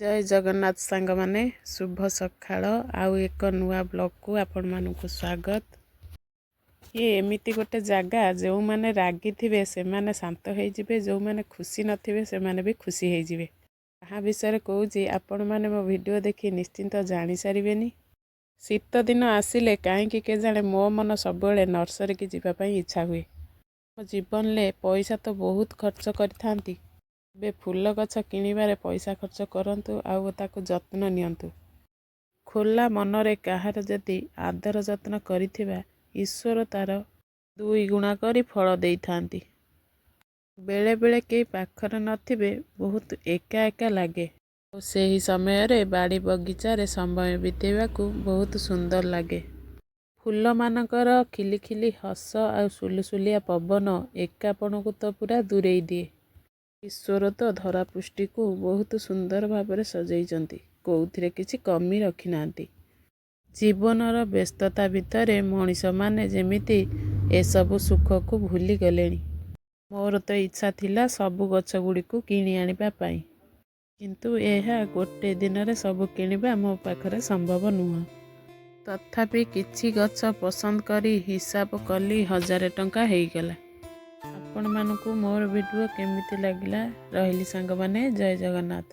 ଜୟ ଜଗନ୍ନାଥ ସାଙ୍ଗମାନେ, ଶୁଭ ସକାଳ। ଆଉ ଏକ ନୂଆ ବ୍ଲଗ୍କୁ ଆପଣମାନଙ୍କୁ ସ୍ୱାଗତ। ଇଏ ଏମିତି ଗୋଟେ ଜାଗା, ଯେଉଁମାନେ ରାଗିଥିବେ ସେମାନେ ଶାନ୍ତ ହେଇଯିବେ, ଯେଉଁମାନେ ଖୁସି ନଥିବେ ସେମାନେ ବି ଖୁସି ହେଇଯିବେ। କାହା ବିଷୟରେ କହୁଛି, ଆପଣମାନେ ମୋ ଭିଡ଼ିଓ ଦେଖି ନିଶ୍ଚିନ୍ତ ଜାଣିସାରିବେନି। ଶୀତ ଦିନ ଆସିଲେ କାହିଁକି କେଜାଣେ ମୋ ମନ ସବୁବେଳେ ନର୍ସରୀକି ଯିବା ପାଇଁ ଇଚ୍ଛା ହୁଏ। ମୋ ଜୀବନରେ ପଇସା ତ ବହୁତ ଖର୍ଚ୍ଚ କରିଥାନ୍ତି। ଏବେ ଫୁଲ ଗଛ କିଣିବାରେ ପଇସା ଖର୍ଚ୍ଚ କରନ୍ତୁ ଆଉ ତାକୁ ଯତ୍ନ ନିଅନ୍ତୁ। ଖୋଲା ମନରେ କାହାର ଯଦି ଆଦର ଯତ୍ନ କରିଥିବା, ଈଶ୍ୱର ତା'ର ଦୁଇ ଗୁଣା କରି ଫଳ ଦେଇଥାନ୍ତି। ବେଳେବେଳେ କେହି ପାଖରେ ନଥିବେ, ବହୁତ ଏକା ଏକା ଲାଗେ। ଆଉ ସେହି ସମୟରେ ବାଡ଼ି ବଗିଚାରେ ସମୟ ବିତେଇବାକୁ ବହୁତ ସୁନ୍ଦର ଲାଗେ। ଫୁଲମାନଙ୍କର ଖିଲିଖିଲି ହସ ଆଉ ସୁଲୁସୁଲିଆ ପବନ ଏକାପଣକୁ ତ ପୁରା ଦୂରେଇ ଦିଏ। ଈଶ୍ୱର ତ ଧରାପୃଷ୍ଠିକୁ ବହୁତ ସୁନ୍ଦର ଭାବରେ ସଜେଇଛନ୍ତି, କେଉଁଥିରେ କିଛି କମି ରଖିନାହାନ୍ତି। ଜୀବନର ବ୍ୟସ୍ତତା ଭିତରେ ମଣିଷମାନେ ଯେମିତି ଏସବୁ ସୁଖକୁ ଭୁଲିଗଲେଣି। ମୋର ତ ଇଚ୍ଛା ଥିଲା ସବୁ ଗଛ ଗୁଡ଼ିକୁ କିଣି ଆଣିବା ପାଇଁ, କିନ୍ତୁ ଏହା ଗୋଟେ ଦିନରେ ସବୁ କିଣିବା ମୋ ପାଖରେ ସମ୍ଭବ ନୁହଁ। ତଥାପି କିଛି ଗଛ ପସନ୍ଦ କରି ହିସାବ କଲି, 1000 ଟଙ୍କା ହେଇଗଲା। ଆପଣମାନଙ୍କୁ ମୋର ଭିଡ଼ିଓ କେମିତି ଲାଗିଲା? ରହିଲି ସାଙ୍ଗମାନେ, ଜୟ ଜଗନ୍ନାଥ।